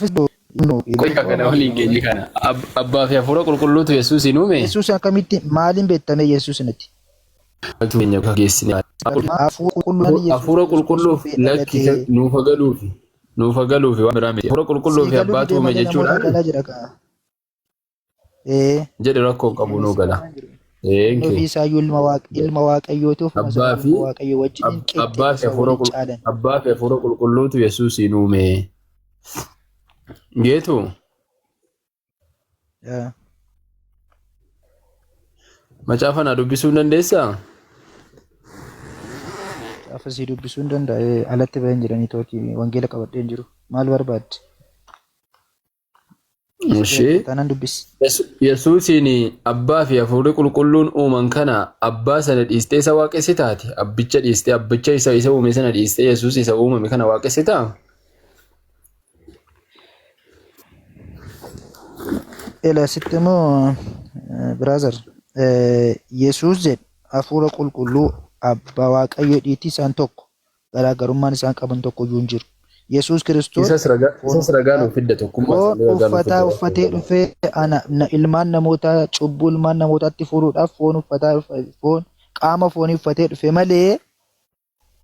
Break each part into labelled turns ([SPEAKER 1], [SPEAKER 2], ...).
[SPEAKER 1] Qoy kana waliin geenye kana. Abbaa fi hafuura qulqulluutu Yesuusiin uume.
[SPEAKER 2] Yesuus akkamitti maaliin beektame Yesuus natti?
[SPEAKER 1] Keenya geessine.
[SPEAKER 2] Hafuura qulqulluun Yesuus
[SPEAKER 1] Hafuura qulqulluuf
[SPEAKER 2] dhufee
[SPEAKER 1] lakki
[SPEAKER 2] dhalate.
[SPEAKER 1] nuuf galuufi. Nuuf galuufi waan biraa miti. Hafuura qulqulluu
[SPEAKER 2] Sii
[SPEAKER 1] fi
[SPEAKER 2] galuu
[SPEAKER 1] abbaatu
[SPEAKER 2] didee
[SPEAKER 1] uume
[SPEAKER 2] malee namoota
[SPEAKER 1] jechuudhaan
[SPEAKER 2] galaa jira kaa. Ee.
[SPEAKER 1] jedhe rakkoo qabu nuu gala.
[SPEAKER 2] Inni
[SPEAKER 1] Eenke.
[SPEAKER 2] ofii isaayyuu ilma waaqayyooti ofuma
[SPEAKER 1] Abbaa
[SPEAKER 2] isaa
[SPEAKER 1] fi
[SPEAKER 2] ilma waaqayyoo wajjiniin qixxee
[SPEAKER 1] abbaa fi
[SPEAKER 2] isa
[SPEAKER 1] hafuura
[SPEAKER 2] waliin caalan.
[SPEAKER 1] abbaa fi hafuura qulqulluutu Yesuusiin uume. Geetu
[SPEAKER 2] Yaa.
[SPEAKER 1] macaafa naa dubbisuu hin dandeessaa?
[SPEAKER 2] Macaafa sii dubbisuu hin danda'a. Alatti bahin jedhanii tookii wangeela qabadhee hin jiru. Maal barbaadde?
[SPEAKER 1] Ishee
[SPEAKER 2] Taanaan dubbisi.
[SPEAKER 1] Yesuusiin abbaa fi hafuurri qulqulluun uuman kana abbaa sana dhiistee isa waaqessitaati? Abbicha dhiistee abbicha isa isa uume sana dhiistee Yesuus isa uumame kana waaqessitaa?
[SPEAKER 2] Ela sitti immoo brother Yesuus jedhe hafuura qulqulluu abbaa waaqayyo dhiitii isaan tokko garaagarummaan isaan qaban tokko iyyuu hin jiru. Yesuus Kiristoos
[SPEAKER 1] Isas ragaa
[SPEAKER 2] foon
[SPEAKER 1] isas ragaa nuuf fidda tokkummaa
[SPEAKER 2] foon
[SPEAKER 1] isaanii ragaa nuuf
[SPEAKER 2] uffataa
[SPEAKER 1] fidda.
[SPEAKER 2] uffatee dhufee ana ilmaan namootaa cubbuu ilmaan namootaatti furuudhaaf foon uffataa foon qaama foonii uffatee dhufe malee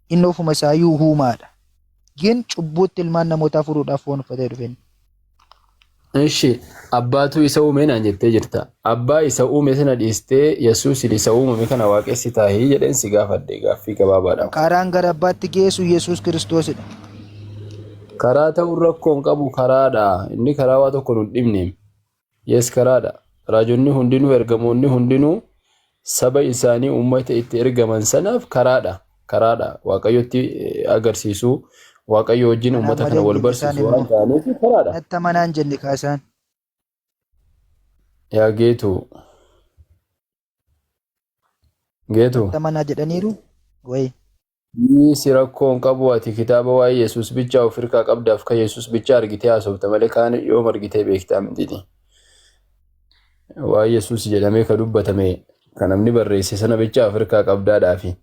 [SPEAKER 2] inni ofuma isaayyuu uumaadha. Gin cubbuutti ilmaan namootaa furuudhaaf foon uffatee dhufe inni.
[SPEAKER 1] Ishi abbaatu isa uume naan jettee jirta. Abbaa isa uume sana dhiistee Yesuusin isa uumame kana waaqessitaahii jedheen si gaafadhe gaaffii gabaabaadha.
[SPEAKER 2] Karaan gara abbaatti geessu Yesuus Kiristoosidha.
[SPEAKER 1] Karaa ta'uun rakkoo hin qabu karaadha. Inni karaa waa tokko nu hin dhibne. Yes karaadha. Raajonni hundinuu ergamoonni hundinuu saba isaanii uummata itti ergaman sanaaf karaadha. Karaadha. Waaqayyotti agarsiisuu, Waaqayyo wajjin
[SPEAKER 2] Kanaan
[SPEAKER 1] uummata
[SPEAKER 2] malee
[SPEAKER 1] kana
[SPEAKER 2] hin
[SPEAKER 1] wal
[SPEAKER 2] jenne isaan
[SPEAKER 1] barsiisu waan
[SPEAKER 2] immoo.
[SPEAKER 1] ta'aniif karaadha.
[SPEAKER 2] Natti amanaa hin jenne kaa isaan.
[SPEAKER 1] Yaa Geetuu. Geetuu.
[SPEAKER 2] Natti amanaa jedhaniiru. Wayi.
[SPEAKER 1] Dhiisi rakkoo hin qabu ati kitaaba waa'ee Yesuus bichaa of hirkaa qabdaaf kan Yesuus bichaa argitee haasofta malee kaan yoom argitee beektaa mitiiti. Waa'ee Yesuus jedhamee ka dubbatame kan namni barreesse sana bichaa of hirkaa qabdaadhaafi.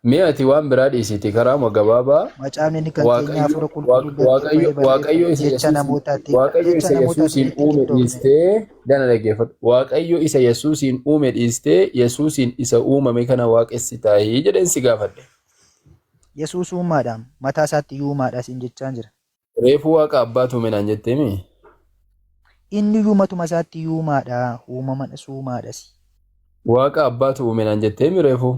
[SPEAKER 1] Mee ati waan biraa dhiisiiti karaama gabaabaa
[SPEAKER 2] Macaafni inni kan keenya
[SPEAKER 1] Waaqayyo
[SPEAKER 2] hafuura qulqulluu
[SPEAKER 1] Waaqayyo
[SPEAKER 2] gaggeeffamee
[SPEAKER 1] Waaqayyo
[SPEAKER 2] barreeffame
[SPEAKER 1] isa
[SPEAKER 2] jecha
[SPEAKER 1] Yesuusin
[SPEAKER 2] namootaatti
[SPEAKER 1] Waaqayyo
[SPEAKER 2] jecha
[SPEAKER 1] isa
[SPEAKER 2] namootaatti
[SPEAKER 1] Yesuusin
[SPEAKER 2] itti
[SPEAKER 1] uume
[SPEAKER 2] qindoofne.
[SPEAKER 1] dhiistee dana dhaggeeffadhu. Waaqayyo isa Yesuusin uume dhiistee Yesuusin isa uumame kana waaqessitaahii jedheen si gaafadhe.
[SPEAKER 2] Yesuus uumaadha. Mataa isaatti iyyuu uumaadha siin jechaan jira.
[SPEAKER 1] Reefuu Waaqa abbaatu uume naan jetteemi.
[SPEAKER 2] Inni iyyuu matuma isaatti iyyuu uumaadha. Uumamadhas uumaadhas.
[SPEAKER 1] Waaqa abbaatu uume naan jetteemi reefuu.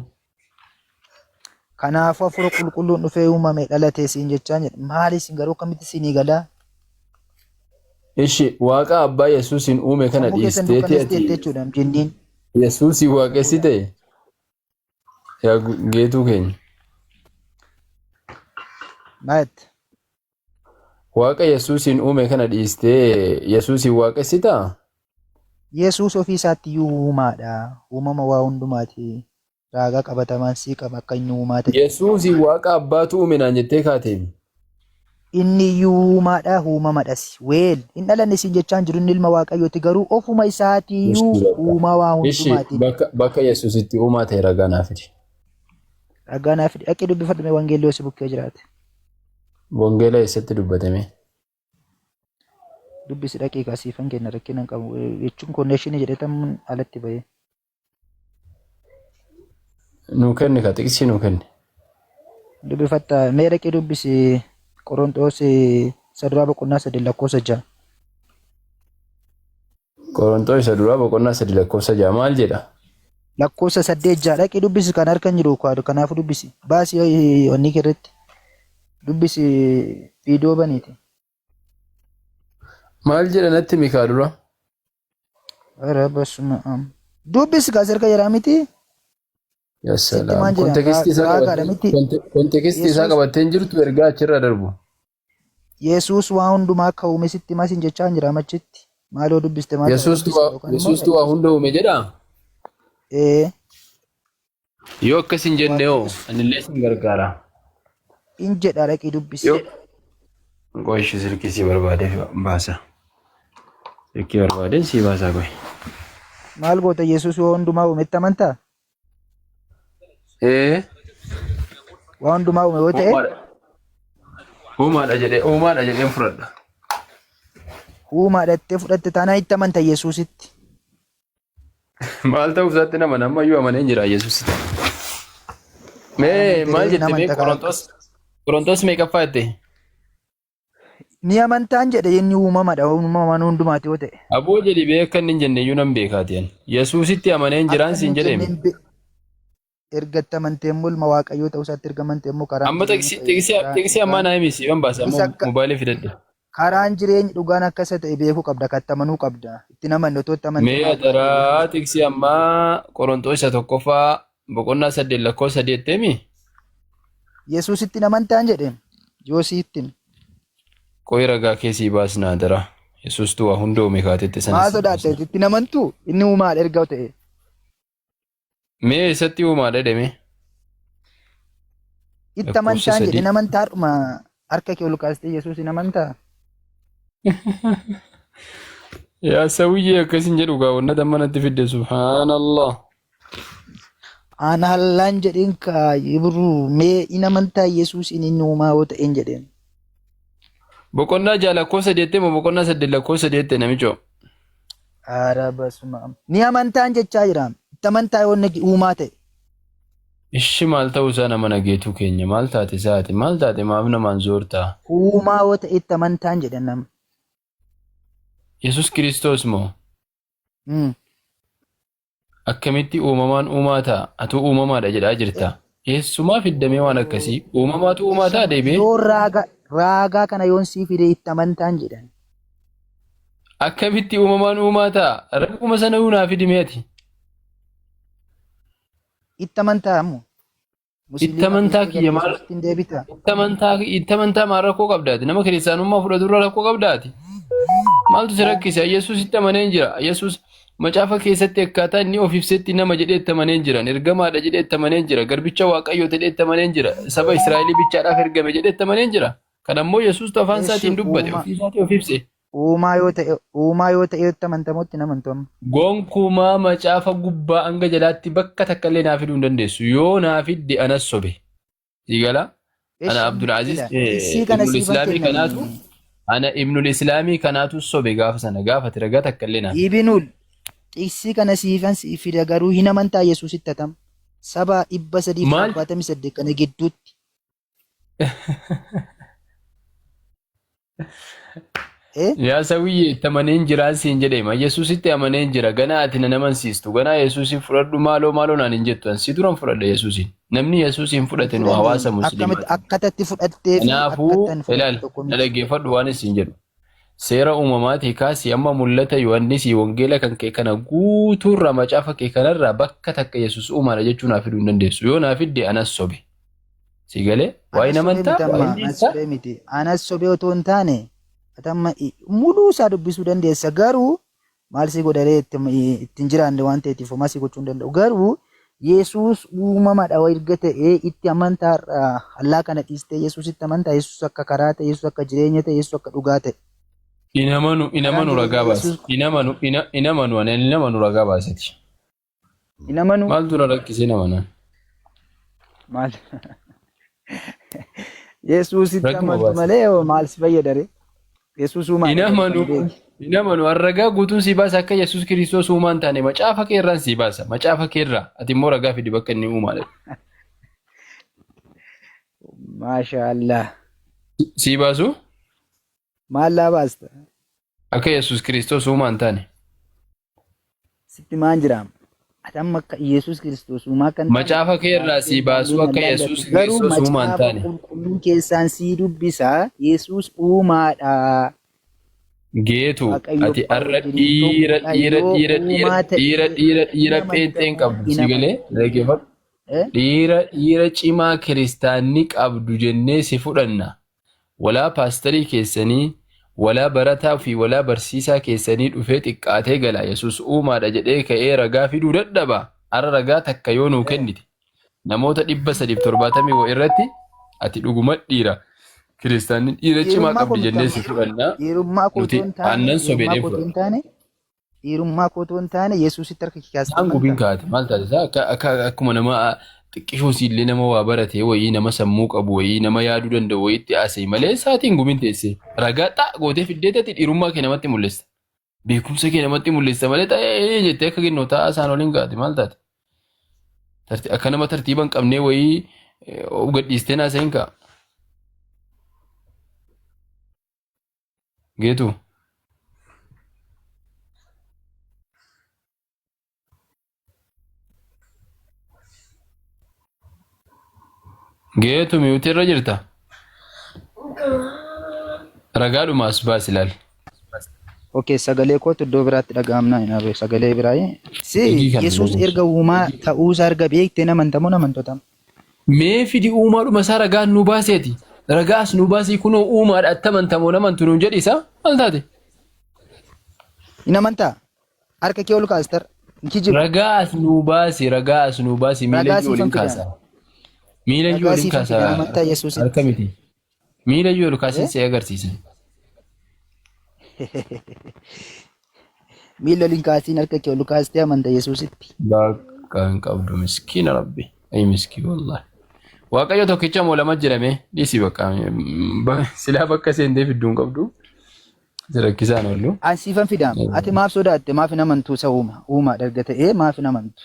[SPEAKER 2] Kanaafuu hafuura qulqulluun dhufee uumame dhalate siin jechaan jira. Maali isin garuu akkamitti isinii galaa?
[SPEAKER 1] Ishi Waaqa abbaa Yesuusin uume kana
[SPEAKER 2] Sammuu keessan
[SPEAKER 1] dhiisteeti
[SPEAKER 2] dukkaneessite
[SPEAKER 1] ati
[SPEAKER 2] jette jechuudha jinniin.
[SPEAKER 1] Yesuusin waaqessite yaa geetuu keenya.
[SPEAKER 2] Maal jette?
[SPEAKER 1] Waaqa Yesuusin uume kana dhiistee Yesuusin waaqessitaa?
[SPEAKER 2] Yesuus ofii isaatti iyyuu uumaadha. Uumama waa hundumaati. Raagaa qabatamaan sii qaba akka inni uumaa ta'e.
[SPEAKER 1] Yesuusin Waaqa abbaatu uume naan jettee kaateem.
[SPEAKER 2] Inni iyyuu uumaadha, uumamadhas. Weel, hin dhalanne siin jechaa hin jiru inni ilma Waaqayyooti garuu ofuma isaatii iyyuu
[SPEAKER 1] Ishi bakka.
[SPEAKER 2] uumaa waa
[SPEAKER 1] Ishi
[SPEAKER 2] hundumaati.
[SPEAKER 1] bakka bakka Yesuus itti uumaa ta'e ragaa naa fidi.
[SPEAKER 2] Ragaa naa fidi. Dhaqii dubbifadhu mee wangeelli yoo si bukkee jiraate.
[SPEAKER 1] Wangeela eessatti dubbatame?
[SPEAKER 2] Dubbisi dhaqii kaa siifan kenna rakkina hin qabu. Jechuun konneeshinii jedhetan alatti bahee.
[SPEAKER 1] Nuu kenni ka xiqsii nuu kenni.
[SPEAKER 2] Dubbifatta mee dhaqii dubbisi Qoronxoos isa duraa boqonnaa 3 lakkoofsa 6.
[SPEAKER 1] Qoronxoo isa duraa boqonnaa 3 lakkoofsa 6 maal jedha?
[SPEAKER 2] Lakkoofsa 8 6 dhaqii dubbisi kan harka hin jiru kanaafuu dubbisi. Baasi onnii kee irratti dubbisi viidiyoo baniiti.
[SPEAKER 1] Maal jedha natti himi kaa dura?
[SPEAKER 2] ኧረ በስመ አብ dubbisi kaa sirka jira miti
[SPEAKER 1] Yaa
[SPEAKER 2] sitti
[SPEAKER 1] salaam.
[SPEAKER 2] maan jedha
[SPEAKER 1] Kontekistii isaa
[SPEAKER 2] raagaadha
[SPEAKER 1] qabattee
[SPEAKER 2] miti
[SPEAKER 1] kontekistii isaa
[SPEAKER 2] Yesuus
[SPEAKER 1] qabattee hin jirtu ergaa achirra darbu.
[SPEAKER 2] Yesuus waa hundumaa akka uume sitti himaa sin jechaa hin jira machitti maaloo dubbiste maal ta'a
[SPEAKER 1] Yesuustu
[SPEAKER 2] dubbisi
[SPEAKER 1] waa
[SPEAKER 2] yookaan immoo
[SPEAKER 1] Yesuustu waa hunda uume jedhaa?
[SPEAKER 2] ee
[SPEAKER 1] Yoo akkas hin jenne hoo
[SPEAKER 2] Waaqayyo
[SPEAKER 1] anillee sin gargaara.
[SPEAKER 2] in jedha dhaqii dubbisi.
[SPEAKER 1] Yoo qoy ishee silkii si barbaadee baasa. Silkii barbaadeen si baasaa qoy.
[SPEAKER 2] Maal goota Yesuus waa hundumaa uumetti amantaa?
[SPEAKER 1] Ee
[SPEAKER 2] Waa hundumaa uume yoo ta'e
[SPEAKER 1] uumaadha. Uumaadha jedhee uumaadha jedheen fudhadha.
[SPEAKER 2] Uumaadha jettee fudhatte taanaan itti amanta Yesuusitti.
[SPEAKER 1] Maal ta'uuf isaatti nama ammayyuu amaneen jira Yesuusitti.
[SPEAKER 2] Maal
[SPEAKER 1] Mee
[SPEAKER 2] amante
[SPEAKER 1] maal
[SPEAKER 2] ree? Hin
[SPEAKER 1] jette mee
[SPEAKER 2] amanta kaa.
[SPEAKER 1] Qorontos Qorontos meeqaffaa jette?
[SPEAKER 2] Ni amantaan jedhe inni uumamadha. Uumamaan hundumaati yoo ta'e.
[SPEAKER 1] Aboo jedhi bee akka inni hin jenne iyyuu nan beekaati ani. Yesuusitti amaneen
[SPEAKER 2] Akka
[SPEAKER 1] jiraan
[SPEAKER 2] inni
[SPEAKER 1] siin
[SPEAKER 2] hin
[SPEAKER 1] jedheemi.
[SPEAKER 2] jenne hin be- erga itti amantee immoo ilma Waaqayyoo ta'uu isaatti erga amantee immoo karaan
[SPEAKER 1] Amma
[SPEAKER 2] jireenya
[SPEAKER 1] xiqsii
[SPEAKER 2] ta'e
[SPEAKER 1] xiqsii
[SPEAKER 2] karaan
[SPEAKER 1] xiqsii ammaa
[SPEAKER 2] dhugaan
[SPEAKER 1] naa himi siifan baasa
[SPEAKER 2] isa
[SPEAKER 1] amma
[SPEAKER 2] akka
[SPEAKER 1] mobaayilii fidadhe.
[SPEAKER 2] karaan jireenyi dhugaan akka isa ta'e beekuu qabda kan itti amanuu qabda. Itti hin amanne otoo itti amantee
[SPEAKER 1] Mee
[SPEAKER 2] maal taate
[SPEAKER 1] adaraa
[SPEAKER 2] Yesuus?
[SPEAKER 1] xiqsii ammaa Qorontos isa tokkoffaa boqonnaa 8 lakkoofsa 3 jetteemi?
[SPEAKER 2] Yesuusitti hin amantaan jedhe yoo siitti hime.
[SPEAKER 1] Qoyi ragaa kee sii baasna adaraa. Yesuustu waa hunda uume kaatetti sana
[SPEAKER 2] Maa
[SPEAKER 1] sii
[SPEAKER 2] sodaatte
[SPEAKER 1] baasna.
[SPEAKER 2] itti hin amantuu? Inni uumaadha erga ta'e.
[SPEAKER 1] Mee eessatti uumaadha jedhame?
[SPEAKER 2] Itti
[SPEAKER 1] Lakkoofsa
[SPEAKER 2] amantaan jedhe
[SPEAKER 1] 3.
[SPEAKER 2] hin amantaa har'uma harka kee ol kaastee Yesuus hin amantaa?
[SPEAKER 1] Yaa sawiyyee akkas hin jedhu gaa wanna damma natti fidde subhaanallah.
[SPEAKER 2] Ana hallaan jedheen kaa ibruu mee hin amantaa Yesuus inni uumaa yoo ta'een jedheen.
[SPEAKER 1] Boqonnaa 6 lakkoofsa 8 moo boqonnaa 8 lakkoofsa 8 namichoo?
[SPEAKER 2] Ara basuma. Ni amantaan jechaa jira. Itti amantaa yoo inni uumaa ta'e.
[SPEAKER 1] Ishi maal ta'uu isaa nama nageetuu keenya maal taate isaati maal taate maaf namaan zoortaa?
[SPEAKER 2] Uumaa yoo ta'e itti amantaan jedhan nama.
[SPEAKER 1] Yesus Kiristoos moo? Akkamitti uumamaan uumaa ta'a? Atuu uumamaadha jedhaa jirta. Eessumaa fiddamee waan akkasii? Uumamaatu uumaa ta'a deebi'ee?
[SPEAKER 2] Yoo raaga raagaa kana yoon sii fide itti amantaan jedhan.
[SPEAKER 1] Akkamitti uumamaan uumaa ta'a? Ragguma sana naa fidi mee ati?
[SPEAKER 2] Itti amantaa ammoo.
[SPEAKER 1] Itti
[SPEAKER 2] Musliima
[SPEAKER 1] amantaa
[SPEAKER 2] dhiistee
[SPEAKER 1] kiyya
[SPEAKER 2] gara
[SPEAKER 1] maal
[SPEAKER 2] Yesuusitti hin deebita.
[SPEAKER 1] itti amantaa maal rakkoo qabdaati? Nama kiristaanummaa fudhatu irra rakkoo qabdaati? Maaltu si rakkise? Yesuusitti amaneen jira. Yesuus macaafa keessatti akkaataa inni of ibsetti nama jedhee itti amaneen jira. Ergamaadha jedhee itti amaneen jira. Garbicha Waaqayyoo jedhee itti amaneen jira. Saba Israa'elii bichaadhaaf ergame jedhee itti amaneen jira. Kan ammoo Yesuustu afaan
[SPEAKER 2] Eshi
[SPEAKER 1] isaatiin dubbate
[SPEAKER 2] uuma
[SPEAKER 1] ofii isaatii of ibse.
[SPEAKER 2] uumaa yoo ta'e itti amantamutti hin amantu amma.
[SPEAKER 1] Gonkumaa macaafa gubbaa hanga jalaatti bakka takka illee naa fiduu hin dandeessu. Yoo naa fidde anas sobe. Sii galaa? Ana
[SPEAKER 2] Eshi
[SPEAKER 1] Abdul Aziz
[SPEAKER 2] ila xiqsii kana
[SPEAKER 1] Ibnul
[SPEAKER 2] siifan
[SPEAKER 1] Islaamii
[SPEAKER 2] kenna
[SPEAKER 1] kanaatu ana Ibnul Islaamii kanaatu sobe gaafa sana gaafate ragaa takka illee naa fidde.
[SPEAKER 2] Ibnul xiqsii kana siifan siif fida garuu hin amantaa Yesuusitti atam saba
[SPEAKER 1] Maal
[SPEAKER 2] 378 kana gidduutti. Eh?
[SPEAKER 1] Yaa sawiyyee itti amaneen jiraan siin jedheema. Yesuusitti amaneen jira. Ganaa ati na amansiistu. Ganaa Yesuusin fudhadhu maaloo maaloo naan hin jettu. An si duran fudhadha Yesuusin. Namni Yesuusin fudhate nu
[SPEAKER 2] Fudhanne
[SPEAKER 1] hawaasa
[SPEAKER 2] akkamitti
[SPEAKER 1] musliimaati.
[SPEAKER 2] akkatatti fudhattee fi
[SPEAKER 1] Kanaafuu
[SPEAKER 2] akkatti ani fudhadhe
[SPEAKER 1] ilaali
[SPEAKER 2] tokko
[SPEAKER 1] na
[SPEAKER 2] miti.
[SPEAKER 1] dhaggeeffadhu waan isin jedhu. Seera uumamaatii kaasii amma mul'ata Yohannisii wangeela kan kee kana guutuurraa macaafa kee kanarraa bakka takka Yesuus uumaadha jechuu naa fiduu hin dandeessu. Yoo naa fidde anas sobe. Si galee waa'een
[SPEAKER 2] Anas sobee
[SPEAKER 1] amantaa
[SPEAKER 2] miti amma
[SPEAKER 1] waa'een
[SPEAKER 2] anas
[SPEAKER 1] dhiisaa
[SPEAKER 2] sobee miti anas sobee otoo hin taane ati amma muluu isaa dubbisuu dandeessa garuu maal si godharee ittiin jiraanne waan ta'eetiif homaa si gochuu hin danda'u garuu Yesuus uumamadha erga ta'ee itti amantaa irraa allaa kana dhiistee Yesuusitti amantaa Yesuus akka karaa ta'e Yesuus akka jireenya ta'e Yesuus akka dhugaa ta'e
[SPEAKER 1] In amanu in
[SPEAKER 2] karaan
[SPEAKER 1] amanu
[SPEAKER 2] jireenya
[SPEAKER 1] ragaa baase.
[SPEAKER 2] Yesuus
[SPEAKER 1] In amanu in amanu ani in amanu ragaa baaseti.
[SPEAKER 2] hin amanu
[SPEAKER 1] Maaltu na rakkisee nama naan?
[SPEAKER 2] maal Yesuusitti
[SPEAKER 1] Rakkuma
[SPEAKER 2] amantu
[SPEAKER 1] baase.
[SPEAKER 2] malee hoo maal si fayyadare Yesuus
[SPEAKER 1] In
[SPEAKER 2] uumaadha garuu kana
[SPEAKER 1] amanu
[SPEAKER 2] beeki.
[SPEAKER 1] in amanu an ragaa guutuun sii baasa akka Yesuus Kiristoos uumaa hin taane macaafa kee irraan sii baasa macaafa kee irraa ati immoo ragaa fidi bakka inni uumaa dha.
[SPEAKER 2] Maasha Allah.
[SPEAKER 1] Sii baasu
[SPEAKER 2] Maal laa baasta?
[SPEAKER 1] akka Yesuus Kiristoos uumaa hin taane.
[SPEAKER 2] Sitti maan jiraam? Ati amma akka Yesuus Kiristoos uumaa akka hin taane
[SPEAKER 1] Macaafa kee irraa sii
[SPEAKER 2] baay'een
[SPEAKER 1] baasuu
[SPEAKER 2] baay'een
[SPEAKER 1] akka
[SPEAKER 2] laallatu.
[SPEAKER 1] Yesuus
[SPEAKER 2] Garuu
[SPEAKER 1] Kiristoos uumaa hin
[SPEAKER 2] macaafa
[SPEAKER 1] taane.
[SPEAKER 2] qulqulluu keessaan sii dubbisa Yesuus uumaadha.
[SPEAKER 1] Geetu
[SPEAKER 2] Waaqayyo
[SPEAKER 1] ati
[SPEAKER 2] abbaa
[SPEAKER 1] arra
[SPEAKER 2] wajjiniin
[SPEAKER 1] dhiira
[SPEAKER 2] tokkodha.
[SPEAKER 1] dhiira
[SPEAKER 2] Yoo
[SPEAKER 1] dhiira dhiira
[SPEAKER 2] uumaa ta'e
[SPEAKER 1] dhiira dhiira
[SPEAKER 2] hin
[SPEAKER 1] dhiira pheenxeen
[SPEAKER 2] amantamoo
[SPEAKER 1] qabdu
[SPEAKER 2] hin
[SPEAKER 1] si galee
[SPEAKER 2] amantu.
[SPEAKER 1] dhaggeeffadhu.
[SPEAKER 2] Eh?
[SPEAKER 1] Dhiira dhiira cimaa kiristaanni qabdu jennee si fudhanna. Walaa paastarii keessanii, walaa barataa fi walaa barsiisaa keessanii dhufee xiqqaatee gala. Yesuus uumaadha jedhee ka'ee ragaa fiduu dadhaba. Arra ragaa takka yoo nuu kennite namoota 370 wa irratti ati dhuguma dhiira. Kiristaanni dhiira cimaa
[SPEAKER 2] Dhiirummaa koo
[SPEAKER 1] qabdi
[SPEAKER 2] miti
[SPEAKER 1] jennee
[SPEAKER 2] amma.
[SPEAKER 1] si fudhanna.
[SPEAKER 2] Dhiirummaa koo
[SPEAKER 1] Nuti
[SPEAKER 2] otoo hin taane,
[SPEAKER 1] aannan
[SPEAKER 2] dhiirummaa
[SPEAKER 1] sobeedhee
[SPEAKER 2] koo otoo
[SPEAKER 1] fudhanna.
[SPEAKER 2] hin taane, dhiirummaa koo otoo hin taane Yesuusitti harka kee kaastee
[SPEAKER 1] Isaan gubiin
[SPEAKER 2] amantaa?
[SPEAKER 1] kaate maal taate isaa akka akka akkuma nama Xiqqishoo siillee nama waa baratee wayii nama sammuu qabu wayii nama yaaduu danda'u wayiitti haasa'e malee saatiin gumin teessee ragaa xaa gootee fiddee tati dhiirummaa kee namatti mul'ista. Beekumsa kee namatti mul'ista malee ta'ee jettee akka kennu ta'a isaan waliin gaate maal taate? Akka nama tartiiba hin qabnee wayii of gadhiistee naasa'in ka'a. Geetu. Geetu miyuutii irra jirta. Ragaadhuma as baasi ilaali.
[SPEAKER 2] Okay, sagalee kootu iddoo biraatti dhaga'amnaa hin hafe sagalee biraa. Si
[SPEAKER 1] Hojii kana
[SPEAKER 2] Yesuus
[SPEAKER 1] dhageessu.
[SPEAKER 2] erga uumaa ta'uusaa erga beektee hin amantamoo hin amantoota?
[SPEAKER 1] Mee fidi uumaadhuma isaa ragaan nuu baaseeti. Ragaa as nuu baasii kunoo uumaadha atti amantamoo hin amantu nuun jedhi isaa maal taate?
[SPEAKER 2] Hin amantaa? Harka kee ol kaastar. Hin kijibu.
[SPEAKER 1] Ragaa as nuu baasi ragaa as nuu baasi miila
[SPEAKER 2] Ragaa
[SPEAKER 1] iyyuu
[SPEAKER 2] siifan
[SPEAKER 1] oliin
[SPEAKER 2] fidaan.
[SPEAKER 1] kaasa. Miila iyyuu
[SPEAKER 2] Ragaa
[SPEAKER 1] oliin
[SPEAKER 2] siifan
[SPEAKER 1] kaasa
[SPEAKER 2] fidaan amantaa Yesuusitti.
[SPEAKER 1] harka miti. Miila iyyuu ol kaasee
[SPEAKER 2] Eh?
[SPEAKER 1] si agarsiisa.
[SPEAKER 2] Miila ol hin kaasiin harka kee ol kaastee amanta Yesuusitti.
[SPEAKER 1] Bakka hin qabdu miskiina rabbi. Ay miskii wallahi. Waaqayyo tokkicha moo lama jedhame dhiisi bakka silaa bakka seentee fidduu hin qabdu. Si rakkisaan oollu.
[SPEAKER 2] An siifan fidaam. Ati maaf sodaatte maaf hin amantuu isa uuma. Uumaadha erga ta'ee maaf hin amantu.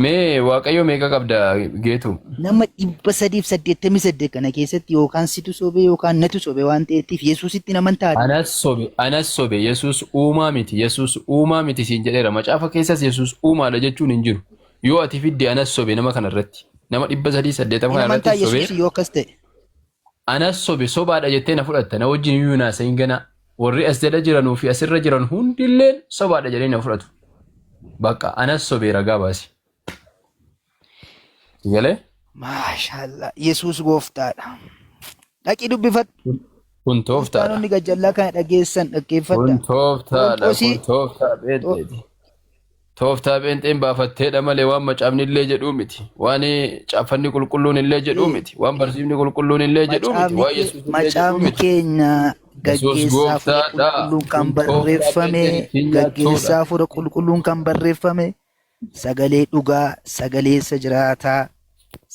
[SPEAKER 1] Mee Waaqayyo meeqa qabda geetu?
[SPEAKER 2] Nama 388 kana keessatti yookaan situ sobe yookaan natu sobe waan ta'eetiif Yesuusitti hin amantaa ati?
[SPEAKER 1] Anas sobe, anas sobe, Yesuus uumaa miti, Yesuus uumaa miti siin jedheera. Macaafa keessas Yesuus uumaadha jechuun hin jiru. Yoo ati fidde anas sobe nama kana irratti. Nama 380
[SPEAKER 2] Hin
[SPEAKER 1] kana
[SPEAKER 2] amantaa
[SPEAKER 1] irratti sobe.
[SPEAKER 2] Yesuusi yoo akkas ta'e.
[SPEAKER 1] Anas sobe sobaadha jettee na fudhatta. Na wajjin iyyuu hin haasayin ganaa. Warri as jala jiranuu fi asirra jiran hundilleen sobaadha jedhanii na fudhatu. Bakka anas sobee ragaa baasi. Si galee?
[SPEAKER 2] Maashaallah Yesuus gooftaadha. Dhaqii dubbifadhu.
[SPEAKER 1] Kun tooftaadha.
[SPEAKER 2] Kiristaanonni gajjallaa kana dhageessan
[SPEAKER 1] Kun
[SPEAKER 2] dhaggeeffadha.
[SPEAKER 1] tooftaadha.
[SPEAKER 2] Pheenxoosii
[SPEAKER 1] Kun tooftaa pheenxeeti. Tooftaa pheenxeen baafatteedha malee waan macaafni illee jedhuu miti. Waan caaffanni qulqulluun illee jedhuu miti. Waan barsiifni qulqulluun illee jedhuu miti.
[SPEAKER 2] Macaafni
[SPEAKER 1] Waan
[SPEAKER 2] ke-
[SPEAKER 1] Yesuus illee jedhuu
[SPEAKER 2] macaafni
[SPEAKER 1] miti.
[SPEAKER 2] keenya
[SPEAKER 1] Yesuus
[SPEAKER 2] gaggeessaa hafuura
[SPEAKER 1] gooftaadha.
[SPEAKER 2] qulqulluun kan
[SPEAKER 1] Kun tooftaa
[SPEAKER 2] barreeffame
[SPEAKER 1] pheenxeen ittiin nyaattuudha.
[SPEAKER 2] gaggeessaa hafuura qulqulluun kan barreeffame sagalee dhugaa sagalee isa jiraataa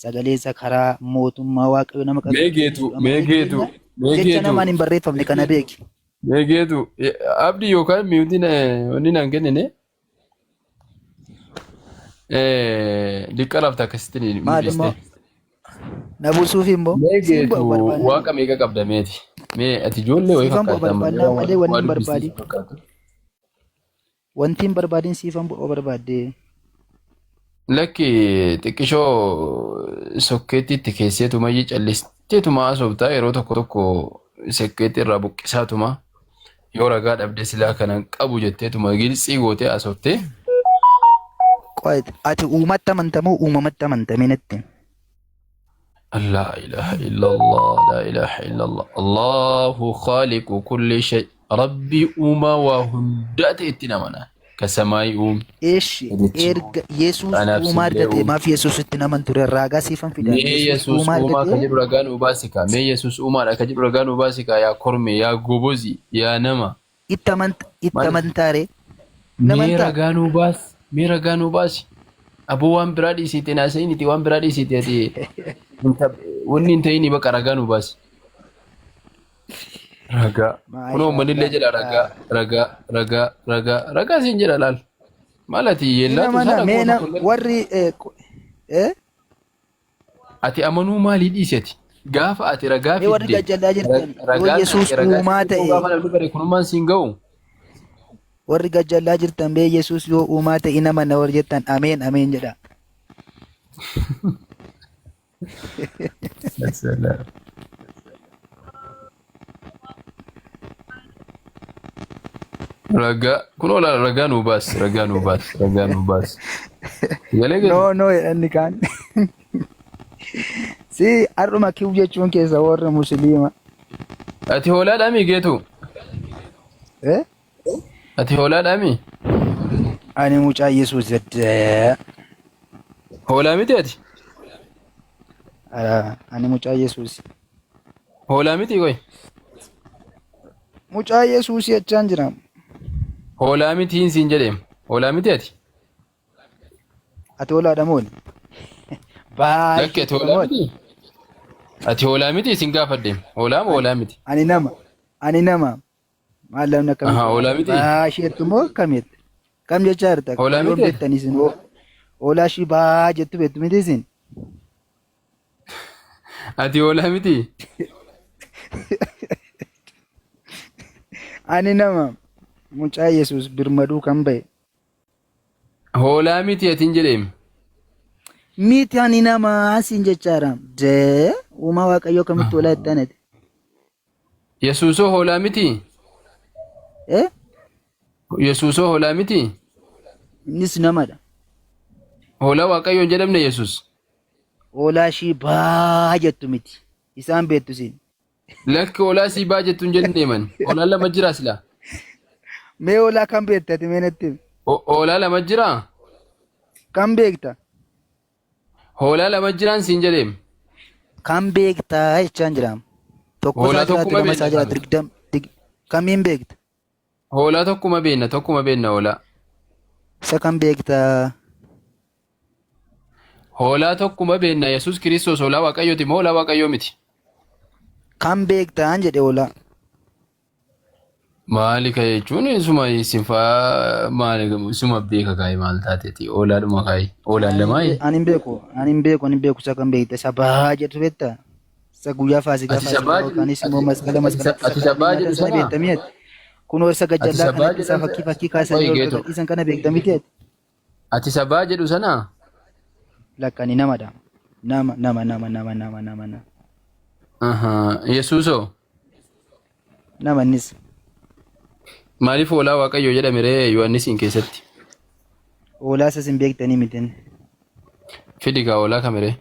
[SPEAKER 2] sagalee isa karaa mootummaa waaqayyo nama
[SPEAKER 1] Mee geetu,
[SPEAKER 2] qaqqabsiisudha
[SPEAKER 1] mee
[SPEAKER 2] malee
[SPEAKER 1] geetu,
[SPEAKER 2] keenya
[SPEAKER 1] mee
[SPEAKER 2] jecha
[SPEAKER 1] geetu,
[SPEAKER 2] namaan hin barreeffamne kana beeki.
[SPEAKER 1] mee geetu. Abdii yookaan miyuutiin wanni naan kennine Diqqa lafta akkasitti ni
[SPEAKER 2] Maal
[SPEAKER 1] dhiiste.
[SPEAKER 2] immoo na buusuuf immoo
[SPEAKER 1] Mee
[SPEAKER 2] siin
[SPEAKER 1] geetu
[SPEAKER 2] bu'a barbaannaan
[SPEAKER 1] waaqa meeqa qabda meeti? Mee ati ijoollee wayii
[SPEAKER 2] siifan bu'a
[SPEAKER 1] fakkaata malee
[SPEAKER 2] barbaannaan malee
[SPEAKER 1] waan
[SPEAKER 2] wanni
[SPEAKER 1] waa
[SPEAKER 2] hin
[SPEAKER 1] dubbistee
[SPEAKER 2] barbaadin
[SPEAKER 1] si fakkaatu.
[SPEAKER 2] wanti hin barbaadin siifan bu'a barbaadde.
[SPEAKER 1] Lakki xiqqishoo sokkeettiitti keesseetuma iyyii callisteetuma haasoftaa yeroo tokko tokko sokkeettii irraa buqqisaatuma yoo ragaa dhabde silaa kanan qabu jetteetuma giltsii gootee haasoftee.
[SPEAKER 2] Qo'at ati uumatti amantamoo uumamatti amantamee natti?
[SPEAKER 1] لا إله إلا الله لا إله إلا الله الله خالق كل شيء ربي أوما وهندات اتنا كسماي أوم
[SPEAKER 2] Eeshi
[SPEAKER 1] كدتشي أوم
[SPEAKER 2] erga Yesuus
[SPEAKER 1] أنا
[SPEAKER 2] uumaa
[SPEAKER 1] أفسد
[SPEAKER 2] erga ta'e
[SPEAKER 1] أوم
[SPEAKER 2] maaf Yesuusitti hin amantu ree? Raagaa siifan fidaa.
[SPEAKER 1] Mee
[SPEAKER 2] Yesuus
[SPEAKER 1] Yesuus
[SPEAKER 2] uumaa erga
[SPEAKER 1] uumaa ka
[SPEAKER 2] ta'e
[SPEAKER 1] jedhu ragaa nuu baasika. Mee Yesuus uumaadha ka jedhu ragaa nuu baasika. Yaa korme, yaa gobozi, yaa nama.
[SPEAKER 2] itti amanta itti
[SPEAKER 1] Maal
[SPEAKER 2] amantaa ree? Hin
[SPEAKER 1] Mee
[SPEAKER 2] amantaa?
[SPEAKER 1] ragaa nuu baasi. Mee ragaa nuu baasi. Aboo waan biraa dhiisiite naasa'initi waan biraa dhiisiite ati wanni hin ta'ini baqa ragaa nuu baasi. Ragaa. Kunoo uummanni illee jedha ragaa ragaa ragaa ragaa ragaa siin jedha laal. Maal ati
[SPEAKER 2] Hin
[SPEAKER 1] yeellaatu isaa
[SPEAKER 2] amana
[SPEAKER 1] dhagoo
[SPEAKER 2] mee na
[SPEAKER 1] tokko illee.
[SPEAKER 2] warri eh,
[SPEAKER 1] Ati amanuu maalii dhiisi ati? Gaafa ati ragaa
[SPEAKER 2] mee warri
[SPEAKER 1] fidde
[SPEAKER 2] gajjallaa jirtan yoo
[SPEAKER 1] ragaan
[SPEAKER 2] Yesuus
[SPEAKER 1] ati ragaa
[SPEAKER 2] uumaa
[SPEAKER 1] sitti
[SPEAKER 2] ta'e
[SPEAKER 1] gaafa namni bare kunummaan siin ga'u.
[SPEAKER 2] warri gajjallaa jirtan mee Yesuus yoo uumaa ta'e hin amana warri jettan ameen ameen jedha.
[SPEAKER 1] Assalaam. Ragaa kunoo laala ragaa nuu baasi ragaa nuu baasi ragaa nuu baasi. Galee
[SPEAKER 2] No
[SPEAKER 1] gadi.
[SPEAKER 2] no jedhanni kaan. Si har'uma kiw jechuun keessa warra musliima.
[SPEAKER 1] Ati hoolaadhaa geetu?
[SPEAKER 2] Eh?
[SPEAKER 1] Ati hoolaadhaa
[SPEAKER 2] Ani mucaa Yesuus jedhee.
[SPEAKER 1] Hoolaa miti ati?
[SPEAKER 2] Ani mucaa Yesuus.
[SPEAKER 1] Hoolaa miti qoy.
[SPEAKER 2] Mucaa Yesuus jechaan jira.
[SPEAKER 1] Hoolaa miti hin siin jedheem. Hoolaa miti ati?
[SPEAKER 2] Ati hoolaadha mooni? Baa
[SPEAKER 1] Lakki ati
[SPEAKER 2] isheettudha
[SPEAKER 1] hoolaa
[SPEAKER 2] mooni?
[SPEAKER 1] miti? Ati hoolaa miti isin gaafadhe. Hoolaa moo
[SPEAKER 2] Ani
[SPEAKER 1] hoolaa miti?
[SPEAKER 2] ani nama. Ani nama. Maal namni akkamitti
[SPEAKER 1] Ahaa
[SPEAKER 2] hoolaa
[SPEAKER 1] hoolaa miti?
[SPEAKER 2] baa isheettu moo akkamitti? Kam jechaa jirta?
[SPEAKER 1] Hoolaa
[SPEAKER 2] Yoom
[SPEAKER 1] miti ati?
[SPEAKER 2] beektanii isin hoolaa ishii baa jettu beektu miti isin?
[SPEAKER 1] Ati hoolaa miti?
[SPEAKER 2] Ani nama mucaa Yesuus birmaduu kan ba'e.
[SPEAKER 1] Hoolaa miti ati hin jedheem.
[SPEAKER 2] Miti ani nama siin jechaadha. Dee uumaa Waaqayyoo akkamitti hoolaa jettaan ati?
[SPEAKER 1] Yesuusoo hoolaa miti?
[SPEAKER 2] Eh?
[SPEAKER 1] Yesuusoo hoolaa miti?
[SPEAKER 2] Innis namadha.
[SPEAKER 1] Hoolaa Waaqayyoo hin jedhamne Yesuus.
[SPEAKER 2] Hoolaa ishii baa jettu miti. Isaan beektu isin.
[SPEAKER 1] Lakki hoolaa sii baa jettu hin jenne man. Hoolaan lama jira silaa.
[SPEAKER 2] Mee hoolaa kam beekta ati mee natti himi.
[SPEAKER 1] Hoolaa lama jira.
[SPEAKER 2] Kam beekta?
[SPEAKER 1] Hoolaa lama jiraan siin jedheem.
[SPEAKER 2] Kam beekta jechaan jira. Tokko
[SPEAKER 1] Hoolaa
[SPEAKER 2] isaa jiraatu
[SPEAKER 1] tokkuma
[SPEAKER 2] lama isaa
[SPEAKER 1] beekna
[SPEAKER 2] jiraatu
[SPEAKER 1] kaanu.
[SPEAKER 2] digdam kamiin beekta?
[SPEAKER 1] Hoolaa tokkuma beekna tokkuma beekna hoolaa.
[SPEAKER 2] Isa kam beekta?
[SPEAKER 1] Hoolaa tokkuma beekna Yesuus Kiristoos hoolaa Waaqayyooti moo hoolaa Waaqayyoo miti?
[SPEAKER 2] Kam beektaan jedhe hoolaa.
[SPEAKER 1] Maali ka jechuun isuma isin faa maali isuma beeka kaa'e maal taateeti hoolaadhuma kaa'e hoolaan lamaayi.
[SPEAKER 2] Ani hin beeku ani hin beeku ani hin beeku isa kam beekta isa baa jedhu beekta isa guyyaa faasikaa
[SPEAKER 1] Ati isa
[SPEAKER 2] faasikaa
[SPEAKER 1] baa jedhu
[SPEAKER 2] yookaanis immoo
[SPEAKER 1] ati
[SPEAKER 2] masqala
[SPEAKER 1] ati isa
[SPEAKER 2] masqalatti
[SPEAKER 1] ati isa
[SPEAKER 2] saqqalanii
[SPEAKER 1] baa
[SPEAKER 2] nyaatan
[SPEAKER 1] jedhu
[SPEAKER 2] sana
[SPEAKER 1] sana
[SPEAKER 2] beektamii ati kunoo isa
[SPEAKER 1] ati
[SPEAKER 2] gajjallaa
[SPEAKER 1] isa baa
[SPEAKER 2] kanatti isaa
[SPEAKER 1] jedhan
[SPEAKER 2] fakkii fakkii kaasanii
[SPEAKER 1] qoyi
[SPEAKER 2] ol
[SPEAKER 1] geeto
[SPEAKER 2] gagadhiisan kana beektamiti ati.
[SPEAKER 1] Ati isa baa jedhu sana
[SPEAKER 2] Lakka ani namadha. Nama nama nama nama nama nama nama.
[SPEAKER 1] Ahaa, Yesuusoo
[SPEAKER 2] Nama innis.
[SPEAKER 1] maaliif hoolaa Waaqayyoo jedhame ree Yohaannisiin keessatti?
[SPEAKER 2] Hoolaa isas hin beektanii mitin.
[SPEAKER 1] Fidi gaa hoolaa kami ree?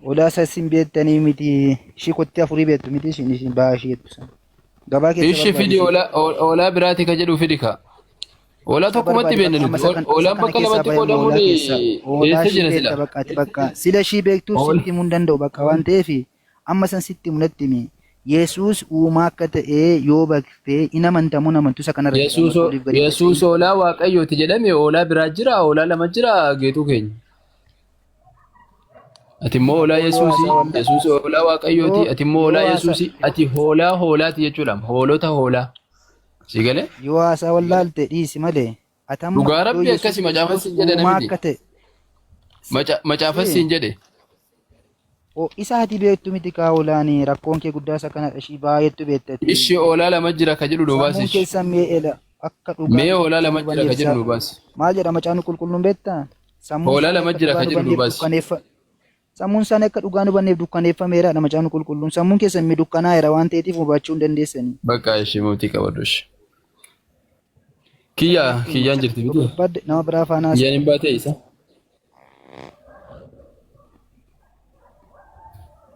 [SPEAKER 2] Hoolaa isas hin beektanii miti. Ishii kottee afurii beektu miti ishiin ishiin ba'aa ishii jettu sana. Gabaa keessa
[SPEAKER 1] Ishi
[SPEAKER 2] barbaadi
[SPEAKER 1] fidi
[SPEAKER 2] ishii.
[SPEAKER 1] hoolaa hoolaa biraati ka jedhu fidi kaa. Hoolaa
[SPEAKER 2] Isa
[SPEAKER 1] tokkumatti
[SPEAKER 2] barbaadi
[SPEAKER 1] beekna
[SPEAKER 2] bakka amma
[SPEAKER 1] nuti.
[SPEAKER 2] isa kan isa
[SPEAKER 1] Hoolaan
[SPEAKER 2] kana
[SPEAKER 1] bakka
[SPEAKER 2] keessaa
[SPEAKER 1] lamatti
[SPEAKER 2] bahe amma
[SPEAKER 1] qoodamuun
[SPEAKER 2] hoolaa keessa hoolaa
[SPEAKER 1] eessa
[SPEAKER 2] ishii
[SPEAKER 1] jira
[SPEAKER 2] beekta
[SPEAKER 1] sila?
[SPEAKER 2] bakka ati bakka sila ishii beektuuf
[SPEAKER 1] Hool
[SPEAKER 2] sitti himuu hin danda'u bakka waan ta'eef amma san sitti himu natti himi. Yesuus uumaa akka ta'e yoo beekte in amanta moo hin amantu isa kanarra jedha
[SPEAKER 1] Yesuus
[SPEAKER 2] ammas oliif gadi
[SPEAKER 1] Yesuus
[SPEAKER 2] dacha'ii.
[SPEAKER 1] hoolaa Waaqayyooti jedhame hoolaa biraa jira hoolaa lama jira geetuu keenya. Ati immoo hoolaa
[SPEAKER 2] Aboo yoo
[SPEAKER 1] Yesuusii
[SPEAKER 2] haasaa walla
[SPEAKER 1] Yesuus hoolaa Waaqayyooti
[SPEAKER 2] yoo
[SPEAKER 1] ati immoo
[SPEAKER 2] yoo
[SPEAKER 1] hoolaa
[SPEAKER 2] haasaa
[SPEAKER 1] Yesuusii ati hoolaa hoolaati jechuudha hoolota hoolaa. Si galee?
[SPEAKER 2] yoo haasaa wallaalte dhiisi malee ati amma
[SPEAKER 1] Dhugaa
[SPEAKER 2] yoo
[SPEAKER 1] rabbi
[SPEAKER 2] Yesuus
[SPEAKER 1] akkasi macaafas
[SPEAKER 2] Kiristoos
[SPEAKER 1] siin jedhe
[SPEAKER 2] uumaa
[SPEAKER 1] namiti.
[SPEAKER 2] akka ta'e
[SPEAKER 1] Macaafas
[SPEAKER 2] si
[SPEAKER 1] siin jedhe.
[SPEAKER 2] O isa ati beektu miti kaa olaani rakkoon kee guddaa isa kanadha ishii baay'eetu beekta ati.
[SPEAKER 1] Ishi hoolaa lama jira ka jedhu nu baasi
[SPEAKER 2] Sammuun
[SPEAKER 1] ishi.
[SPEAKER 2] keessan mee ela akka dhugaa
[SPEAKER 1] Mee hoolaa
[SPEAKER 2] hin
[SPEAKER 1] lama jira ka
[SPEAKER 2] hubanneef
[SPEAKER 1] jedhu nu baasi.
[SPEAKER 2] maal jedha macaafni qulqulluun beektaa? Sammuun
[SPEAKER 1] Hoolaa
[SPEAKER 2] isaanii
[SPEAKER 1] lama
[SPEAKER 2] akka
[SPEAKER 1] jira
[SPEAKER 2] dhugaa
[SPEAKER 1] ka
[SPEAKER 2] hin
[SPEAKER 1] jedhu nu
[SPEAKER 2] hubanneef
[SPEAKER 1] baasi.
[SPEAKER 2] dukkaneeffa sammuun isaanii akka dhugaa hin hubanneef dukkaneeffameera dha macaafni qulqulluun. Sammuun keessan mi dukkanaa'eera waan ta'eetiif hubachuu hin dandeessanii.
[SPEAKER 1] Bakka ishee mootii qabadhu ishee. Kiyyaa
[SPEAKER 2] Natti
[SPEAKER 1] kiyyaan
[SPEAKER 2] hima
[SPEAKER 1] jirti
[SPEAKER 2] yoo
[SPEAKER 1] miti.
[SPEAKER 2] barbaadde nama biraa faana
[SPEAKER 1] Kiyyaan
[SPEAKER 2] haasa'i.
[SPEAKER 1] hin baatee isa.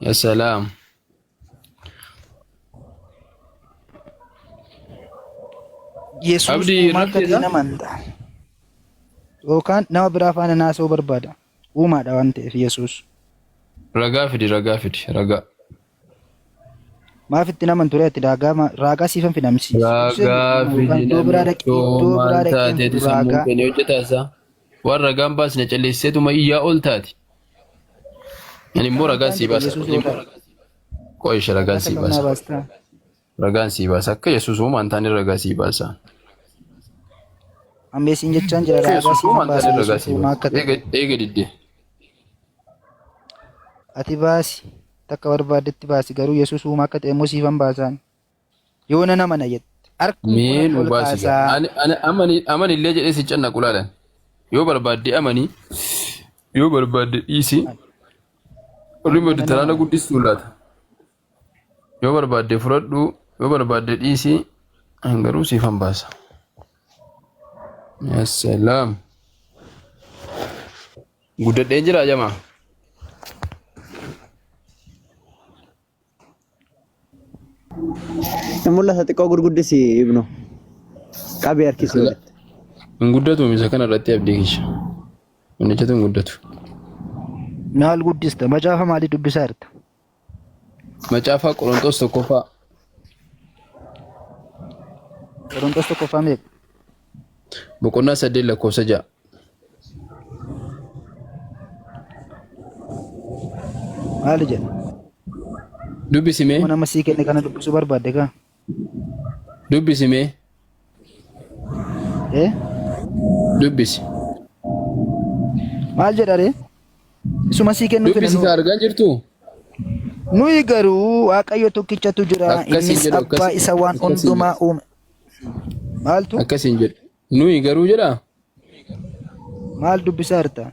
[SPEAKER 1] Ya salaam.
[SPEAKER 2] Yesuus
[SPEAKER 1] Abdii
[SPEAKER 2] uumaa akka
[SPEAKER 1] irratti
[SPEAKER 2] ta'e nama amanta. Yookaan nama biraa faana naasa'uu barbaada. Uumaadha waan ta'eef Yesuus.
[SPEAKER 1] Ragaa fidi ragaa fidi ragaa.
[SPEAKER 2] Maaf itti naman ture ati raagaa raagaa siifan fidamsi. Si dursee
[SPEAKER 1] Ragaa
[SPEAKER 2] beeku yookaan
[SPEAKER 1] fidi
[SPEAKER 2] iddoo biraa dhaqi
[SPEAKER 1] namichoo
[SPEAKER 2] iddoo
[SPEAKER 1] maal
[SPEAKER 2] biraa dhaqeen
[SPEAKER 1] taateeti
[SPEAKER 2] fidu
[SPEAKER 1] sammuun
[SPEAKER 2] raagaa.
[SPEAKER 1] keenya hojjetaa isaa. Waan ragaan baasne calleesseetuma iyyaa ol taati. Ani immoo
[SPEAKER 2] Akkamittaan
[SPEAKER 1] ragaan sii
[SPEAKER 2] jedha
[SPEAKER 1] baasa.
[SPEAKER 2] Yesuus oolaa.
[SPEAKER 1] Qo'isha ragaan
[SPEAKER 2] Ragaa isa
[SPEAKER 1] sii
[SPEAKER 2] kam naa
[SPEAKER 1] baasa.
[SPEAKER 2] baastaa?
[SPEAKER 1] Ragaan sii baasa. Akka Yesuus uumaan taane ragaa sii baasa.
[SPEAKER 2] Ammeessiin jechaan jira
[SPEAKER 1] Akka
[SPEAKER 2] raagaa
[SPEAKER 1] Yesuus
[SPEAKER 2] siifan
[SPEAKER 1] uumaan
[SPEAKER 2] baasa
[SPEAKER 1] taane ragaa
[SPEAKER 2] Yesuus
[SPEAKER 1] sii
[SPEAKER 2] uumaa
[SPEAKER 1] baasa.
[SPEAKER 2] akka ta'e.
[SPEAKER 1] Eega eega diddee.
[SPEAKER 2] Ati baasi takka barbaaddetti baasi garuu Yesuus uumaa akka ta'e immoo siifan baasaan. Yoo nan amana jette harkuma
[SPEAKER 1] Mee
[SPEAKER 2] koon
[SPEAKER 1] nu
[SPEAKER 2] ol
[SPEAKER 1] baasi gaa.
[SPEAKER 2] kaasaa.
[SPEAKER 1] Ani ani amani amani illee jedhee si cannaqu laalan. Yoo barbaadde amani yoo barbaadde dhiisi. Warri
[SPEAKER 2] Amma nan
[SPEAKER 1] mediteraana
[SPEAKER 2] amana.
[SPEAKER 1] guddistuu laata. Yoo barbaadde fudhadhu yoo barbaadde dhiisi. An garuu siifan baasa. Ya salaam. Guddadheen jira jamaa.
[SPEAKER 3] Hin mul'ata xiqqoo gurguddisi ibnu. Qabii harkisi walitti.
[SPEAKER 1] Hin guddatu misa kana irratti abdii kisha. Wannichatu hin guddatu.
[SPEAKER 2] Maal guddista? Macaafa maalii dubbisaa jirta?
[SPEAKER 1] Macaafa Qorontos tokkoffaa
[SPEAKER 2] Qorontos tokkoffaa meeqa?
[SPEAKER 1] boqonnaa 8 lakkoofsa 6.
[SPEAKER 2] Maali jedha?
[SPEAKER 1] Dubbisi mee.
[SPEAKER 2] Kuma nama sii kenne kana dubbisuu barbaadde kaa?
[SPEAKER 1] Dubbisi mee.
[SPEAKER 2] Eh?
[SPEAKER 1] Dubbisi.
[SPEAKER 2] Maal jedha ree? Isuma sii kennuuf
[SPEAKER 1] Dubbisi
[SPEAKER 2] nu.
[SPEAKER 1] ka argaa jirtu?
[SPEAKER 2] Nuyi garuu Waaqayyo tokkichatu jira,
[SPEAKER 1] Akkasiin
[SPEAKER 2] innis
[SPEAKER 1] jedhu
[SPEAKER 2] abbaa
[SPEAKER 1] akkas
[SPEAKER 2] isa waan
[SPEAKER 1] akkasiin
[SPEAKER 2] hundumaa
[SPEAKER 1] jedhu.
[SPEAKER 2] uume. Maaltu?
[SPEAKER 1] Akkasiin jedhu. Nuyi garuu jedha.
[SPEAKER 2] Maal dubbisaa jirta?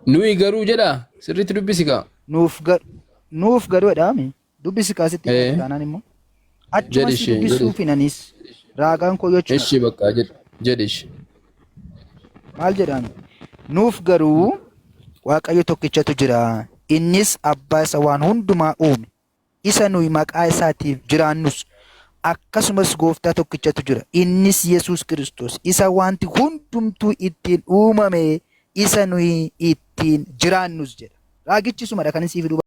[SPEAKER 1] Nuyi garuu jedha. Sirriitti dubbisi kaa.
[SPEAKER 2] Nuuf gar nuuf garuu jedhaami. Dubbisi kaasitti
[SPEAKER 1] Ee.
[SPEAKER 2] himate taanaan immoo. Achuma
[SPEAKER 1] Jedhi
[SPEAKER 2] si
[SPEAKER 1] ishee jedhi.
[SPEAKER 2] dubbisuuf anis raagaan koo jechuudha.
[SPEAKER 1] Ishee bakka jedhi jedhi ishee.
[SPEAKER 2] Maal jedhaan? Nuuf garuu Waaqayyo tokkichatu jira. Innis abbaa isa waan hundumaa uume. Isa nuyi maqaa isaatiif jiraannus. Akkasumas gooftaa tokkichatu jira. Innis Yesuus Kiristoos. Isa wanti hundumtuu ittiin uumame isa nuyi ittiin jiraannus jedha. Raagichi isumadha kan inni sii fiduu.